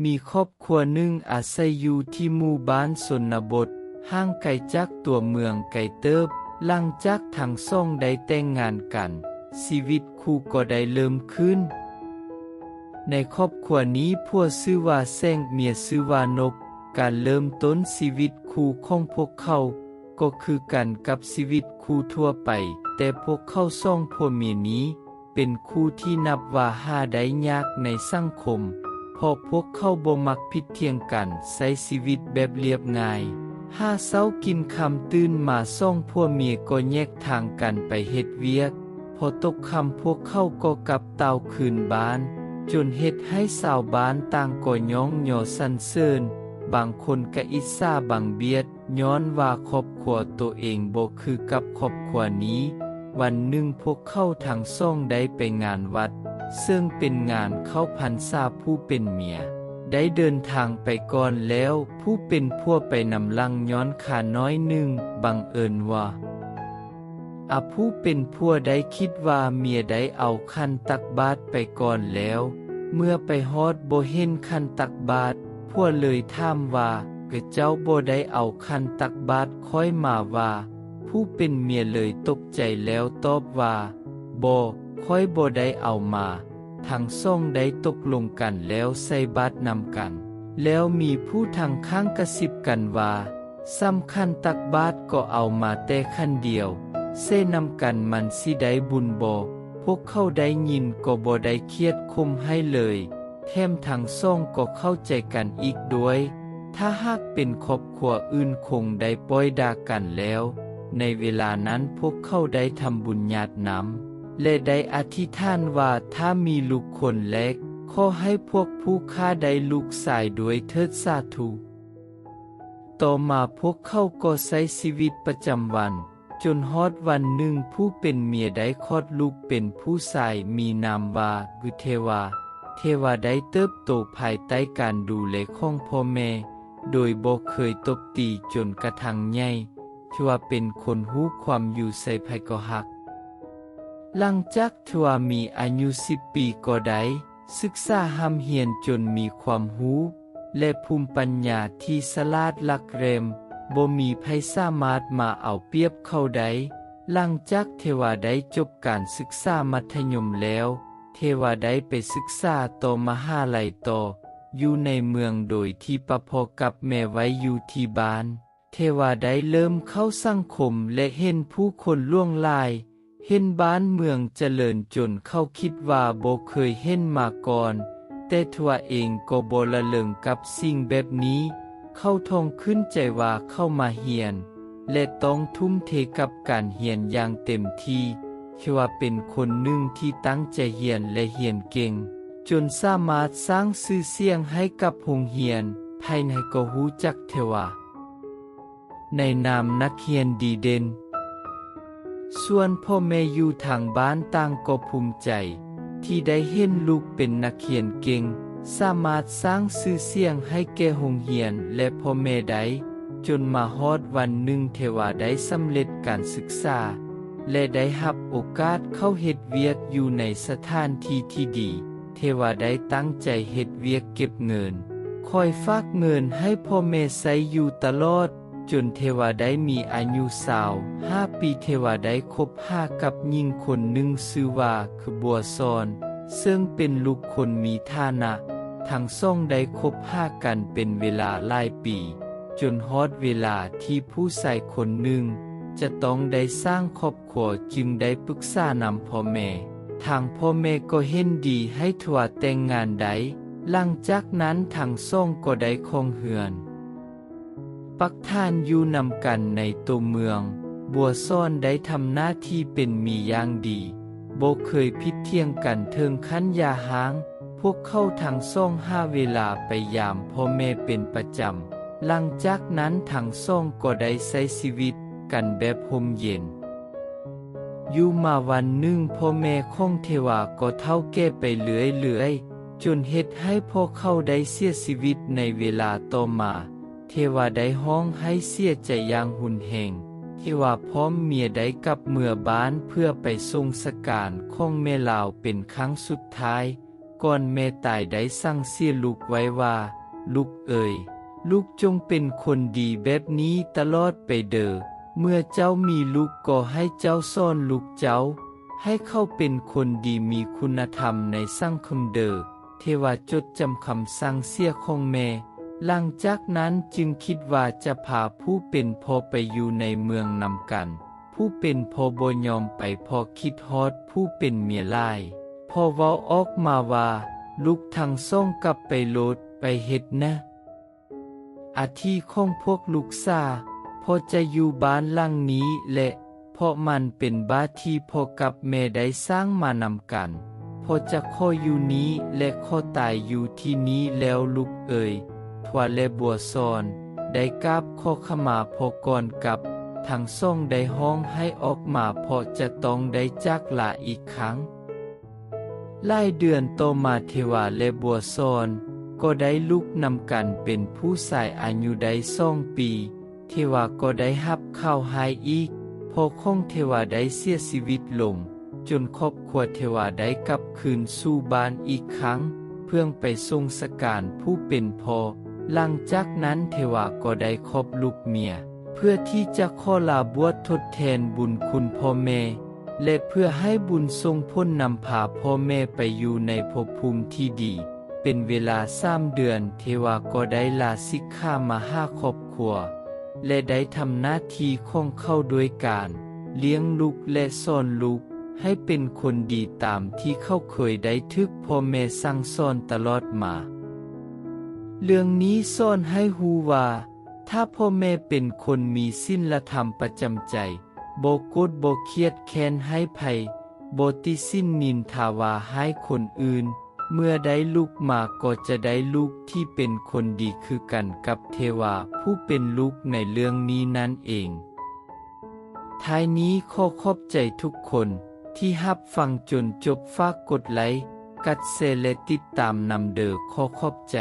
ມີຄອບຄົວໜຶ່ງອາໄສຢູ່ທີ່ໝູ່ບ້ານຊົນນະບົດ, ຫ່າງໄກຈາກຕົວເມືອງໄກເຕີບ. ຫຼັງຈາກທັງສອງໄດ້ແຕ່ງງານກັນ, ຊີວິດຄູ່ກໍໄດ້ເລີ່ມຂຶ້ນ. ໃນຄອບຄົວນີ້ ຜົວຊື່ວ່າແສງ, ເມຍຊື່ວ່ານົກ. ການເລີ່ມຕົ້ນຊີວິດຄູ່ຂອງພວກເຂົາກໍຄືກັນກັບຊີວິດຄູ່ທົ່ວໄປ, ແຕ່ພວກເຂົາສອງຜົວເມຍນີ້ ເປັນຄູ່ທີ່ນັບວ່າຫາໄດ້ຍາກໃນສັງຄົມ, ເພາະພວກເຂົາບໍ່ມັກຜິດຖຽງກັນ, ໃຊ້ຊີວິດແບບລຽບງ່າຍ. ຫາເຊົ້າກິນຄ່ຳ, ຕື່ນມາສອງຜົວເມຍກໍແຍກທາງກັນໄປເຮັດວຽກ. ພໍຕົກຄ່ຳພວກເຂົາກໍກັບເຕົາຄືນບ້ານ, ຈົນເຮັດໃຫ້ຊາວບ້ານຕ່າງກໍຍ້ອງຍໍສັນເສີນ, ບາງຄົນກະອິດສາບັງບຽດ. ຍ້ອນວ່າຄອບຄົວໂຕເອງບໍ່ຄືກັບຄອບຄົວນີ້, ວັນໜຶ່ງພວກເຂົາທັງສອງໄດ້ໄປງານວັດ, ເຊິ່ງເປັນງານເຂົ້າພັນສາຜູ້ເປັນເມຍ. ໄດ້ເດີນທາງໄປກ່ອນແລ້ວ, ຜູ້ເປັນຜົວໄປນຳຫຼັງຍ້ອນຄານ້ອຍໜຶ່ງ. ບັງເອີນວ່າ ອາ ຜູ້ເປັນຜົວໄດ້ຄິດວ່າເມຍໄດ້ເອົາຂັນຕັກບາດໄປກ່ອນແລ້ວ. ເມື່ອໄປຮອດບໍ່ເຫັນຂັນຕັກບາດ, ຜົວເລີຍຖາມວ່າ, ກະເຈົ້າບໍ່ໄດ້ເອົາຂັນຕັກບາດຂ້ອຍມາຫວາ? ຜູ້ເປັນເມຍເລີຍຕົກໃຈແລ້ວຕອບວ່າ, ບໍ່, ຂ້ອຍບໍ່ໄດ້ເອົາມາ. ທັງສອງໄດ້ຕົກລົງກັນແລ້ວໃສ່ບາດນຳກັນ. ແລ້ວມີຜູ້ທາງຂ້າງກະຊິບກັນວ່າ, ສຳຄັນຕັກບາດກໍເອົາມາແຕ່ຂັນດຽວ, ເສນຳກັນມັນຊິໄດ້ບຸນບໍ່? ພວກເຂົາໄດ້ຍິນກໍບໍ່ໄດ້ຄຽດຂົ່ມໃຫ້ເລີຍ, ແຖມທັງສອງກໍເຂົ້າໃຈກັນອີກດ້ວຍ. ຖ້າຫາກເປັນຄອບຄົວອື່ນຄົງໄດ້ປ່ອຍດາກັນແລ້ວ. ໃນເວລານັ້ນພວກເຂົາໄດ້ທຳບຸນຍາດນຳ ແລະ ໄດ້ອະທິຖານວ່າ ຖ້າມີລູກຄົນແລກ, ຂໍໃຫ້ພວກຜູ້ຂ້າໄດ້ລູກຊາຍດ້ວຍເທີດສາທຸ. ຕໍ່ມາພວກເຂົາກໍໃຊ້ຊີວິດປະຈຳວັນ, ຈົນຮອດວັນໜຶ່ງຜູ້ເປັນເມຍໄດ້ຄອດລູກເປັນຜູ້ຊາຍ, ມີນາມວ່າ ຄືເທວາ. ເທວາໄດ້ເຕີບໂຕພາຍໃຕ້ການດູແລຂອງພໍ່ແມ່, ໂດຍບໍ່ເຄີຍຕົບຕີ, ຈົນກະທັ່ງໃຫຍ່, ເທວາເປັນຄົນຮູ້ຄວາມ, ຢູ່ໃສໃຜກໍຮັກ. ຫຼັງຈາກເທວາມີອາຍຸສິບປີກໍໄດ້ສຶກສາຮ່ຳຮຽນຈົນມີຄວາມຮູ້ ແລະ ພູມປັນຍາທີ່ສະຫຼາດຫຼັກແຫຼມ, ບໍ່ມີໃຜສາມາດມາເອົາປຽບເຂົາໄດ້. ຫຼັງຈາກເທວາໄດ້ຈົບການສຶກສາມັດທະຍົມແລ້ວ, ເທວາໄດ້ໄປສຶກສາຕໍ່ມະຫາໄລຕໍ່ ຢູ່ໃນເມືອງ, ໂດຍທີ່ປະພໍ່ກັບແມ່ໄວ້ຢູ່ທີ່ບ້ານ. ເທວາໄດ້ເລີ່ມເຂົ້າສັງຄົມ ແລະ ເຫັນຜູ້ຄົນຫຼວງຫຼາຍ, ເຫັນບ້ານເມືອງຈະເລີນຈົນເຂົາຄິດວ່າບໍ່ເຄີຍເຫັນມາກ່ອນ, ແຕ່ເທວາເອງກໍບໍ່ລະເລີງກັບສິ່ງແບບນີ້. ເຂົາທ່ອງຂຶ້ນໃຈວ່າເຂົາມາຮຽນ ແລະ ຕ້ອງທຸ່ມເທກັບການຮຽນຢ່າງເຕັມທີ່. ເທວາເປັນຄົນໜຶ່ງທີ່ຕັ້ງໃຈຮຽນ ແລະ ຮຽນເກັ່ງ, ຈົນສາມາດສ້າງຊື່ສຽງໃຫ້ກັບໂຮງຮຽນ, ໃຜໆກໍຮູ້ຈັກເທວາ ໃນນາມນັກຮຽນດີເດັ່ນ. ສ່ວນພໍ່ແມ່ຢູ່ທາງບ້ານຕ່າງກໍພູມໃຈທີ່ໄດ້ເຫັນລູກເປັນນັກຮຽນເກັ່ງ, ສາມາດສ້າງຊື່ສຽງໃຫ້ແກ່ໂຮງຮຽນ ແລະ ພໍ່ແມ່ໄດ້, ຈົນມາຮອດວັນໜຶ່ງເທວາໄດ້ສຳເລັດການສຶກສາ ແລະ ໄດ້ຮັບໂອກາດເຂົ້າເຮັດວຽກຢູ່ໃນສະຖານທີ່ທີ່ດີ. ເທວາໄດ້ຕັ້ງໃຈເຮັດວຽກເກັບເງິນ, ຄອຍຝາກເງິນໃຫ້ພໍ່ແມ່ໃຊ້ຢູ່ຕະຫຼອດ, ຈົນເທວາໄດ້ມີອາຍຸຊາວຫ້າປີ, ເທວາໄດ້ຄົບຫາກັບຍິງຄົນໜຶ່ງຊື່ວ່າ ຄື ບົວຊອນ, ເຊິ່ງເປັນລູກຄົນມີຖານະ. ທັງສອງໄດ້ຄົບຫາກັນເປັນເວລາຫຼາຍປີ, ຈົນຮອດເວລາທີ່ຜູ້ຊາຍຄົນໜຶ່ງຈະຕ້ອງໄດ້ສ້າງຄອບຄົວ, ຈຶ່ງໄດ້ປຶກສານຳພໍ່ແມ່. ທາງພໍ່ແມ່ກໍເຫັນດີໃຫ້ເທວາແຕ່ງງານໄດ້. ຫຼັງຈາກນັ້ນທັງສອງກໍໄດ້ຄອງເຮືອນ ປັກຖານຢູ່ນຳກັນໃນຕົວເມືອງ. ບົວຊອນໄດ້ທຳໜ້າທີ່ເປັນເມຍຢ່າງດີ, ບໍ່ເຄີຍຜິດຖຽງກັນເຖິງຂັ້ນຢ່າຮ້າງ. ພວກເຂົາທັງສອງຫາເວລາໄປຢາມພໍ່ແມ່ເປັນປະຈຳ. ຫຼັງຈາກນັ້ນທັງສອງກໍໄດ້ໃຊ້ຊີວິດກັນແບບຮົ່ມເຢັນ. ຢູ່ມາວັນໜຶ່ງພໍ່ແມ່ຂອງເທວາກໍເຖົ້າແກ່ໄປເລື້ອຍໆ, ຈົນເຮັດໃຫ້ພໍ່ເຂົາໄດ້ເສຍຊີວິດໃນເວລາຕໍ່ມາ. ເທວາໄດ້ຮ້ອງໄຫ້ເສຍໃຈຢ່າງຮຸນແຮງ. ເທວາພ້ອມເມຍໄດ້ກັບເມືອບ້ານເພື່ອໄປສົ່ງສະການຂອງແມ່ລາວເປັນຄັ້ງສຸດທ້າຍ. ກ່ອນແມ່ຕາຍໄດ້ສັ່ງເສຍລູກໄວ້ວ່າ, ລູກເອີຍ, ລູກຈົ່ງເປັນຄົນດີແບບນີ້ຕະຫຼອດໄປເດີ. ເມື່ອເຈົ້າມີລູກກໍໃຫ້ເຈົ້າສອນລູກເຈົ້າ ໃຫ້ເຂົາເປັນຄົນດີມີຄຸນນະທຳໃນສັງຄົມເດີ. ເທວາຈົດຈຳຄຳສັ່ງເສຍຂອງແມ່, ຫຼັງຈາກນັ້ນຈຶ່ງຄິດວ່າຈະພາຜູ້ເປັນພໍ່ໄປຢູ່ໃນເມືອງນຳກັນ. ຜູ້ເປັນພໍ່ບໍ່ຍອມໄປເພາະຄິດຮອດຜູ້ເປັນເມຍຫຼາຍ. ພໍ່ເວົ້າອອກມາວ່າ, ລູກທັງສອງກັບໄປໂລດ, ໄປເຮັດນະ ອາທິຂອງພວກລູກສາ, ພໍ່ຈະຢູ່ບ້ານຫຼັງນີ້ແຫຼະ, ເພາະມັນເປັນບ້ານທີ່ພໍ່ກັບແມ່ໄດ້ສ້າງມານຳກັນ. ພໍ່ຈະຂໍຢູ່ນີ້ ແລະ ຂໍຕາຍຢູ່ທີ່ນີ້ແລ້ວລູກເອີຍ. ທວາແລະບົວຊອນໄດ້ກາບຂໍຂະມາພໍ່ກ່ອນກັບ, ທັງສອງໄດ້ຮ້ອງໄຫ້ອອກມາເພາະຈະຕ້ອງໄດ້ຈາກລາອີກຄັ້ງ. ຫຼາຍເດືອນຕໍ່ມາເທວາແລະບົວຊອນກໍໄດ້ລູກນຳກັນເປັນຜູ້ຊາຍອາຍຸໄດ້ສອງປີ. ເທວາກໍໄດ້ຮັບຂ່າວຮ້າຍອີກ, ພໍ່ຂອງເທວາໄດ້ເສຍຊີວິດລົງ, ຈົນຄອບຄົວເທວາໄດ້ກັບຄືນສູ່ບ້ານອີກຄັ້ງ ເພື່ອໄປສົ່ງສະການຜູ້ເປັນພໍ່. ຫຼັງຈາກນັ້ນເທວາກໍໄດ້ຄອບລູກເມຍ ເພື່ອທີ່ຈະຂໍລາບວດທົດແທນບຸນຄຸນພໍ່ແມ່ ແລະ ເພື່ອໃຫ້ບຸນສົ່ງຜົນນຳພາພໍ່ແມ່ໄປຢູ່ໃນພົບພູມທີ່ດີ. ເປັນເວລາສາມເດືອນ ເທວາກໍໄດ້ລາສິກຂາມາຫາຄອບຄົວ ແລະ ໄດ້ທຳໜ້າທີ່ຂອງເຂົາດ້ວຍການລ້ຽງລູກ ແລະ ສອນລູກໃຫ້ເປັນຄົນດີຕາມທີ່ເຂົາເຄີຍໄດ້ຖືກພໍ່ແມ່ສັ່ງສອນຕະຫຼອດມາ. ເລື່ອງນີ້ສອນໃຫ້ຮູ້ວ່າ ຖ້າພໍ່ແມ່ເປັນຄົນມີສິນລະທຳປະຈຳໃຈ, ບໍ່ໂກດບໍ່ຄຽດແຄ້ນໃຫ້ໃຜ, ບໍ່ຕິສິນນິນທາວ່າຮ້າຍຄົນອື່ນ, ເມື່ອໄດ້ລູກມາກໍຈະໄດ້ລູກທີ່ເປັນຄົນດີຄືກັນກັບເທວາຜູ້ເປັນລູກໃນເລື່ອງນີ້ນັ້ນເອງ. ທ້າຍນີ້ຂໍຂອບໃຈທຸກຄົນທີ່ຮັບຟັງຈົນຈົບ. ຝາກກົດໄລ, ກັດແຊ ແລະ ຕິດຕາມນຳເດີ. ຂໍຂອບໃຈ.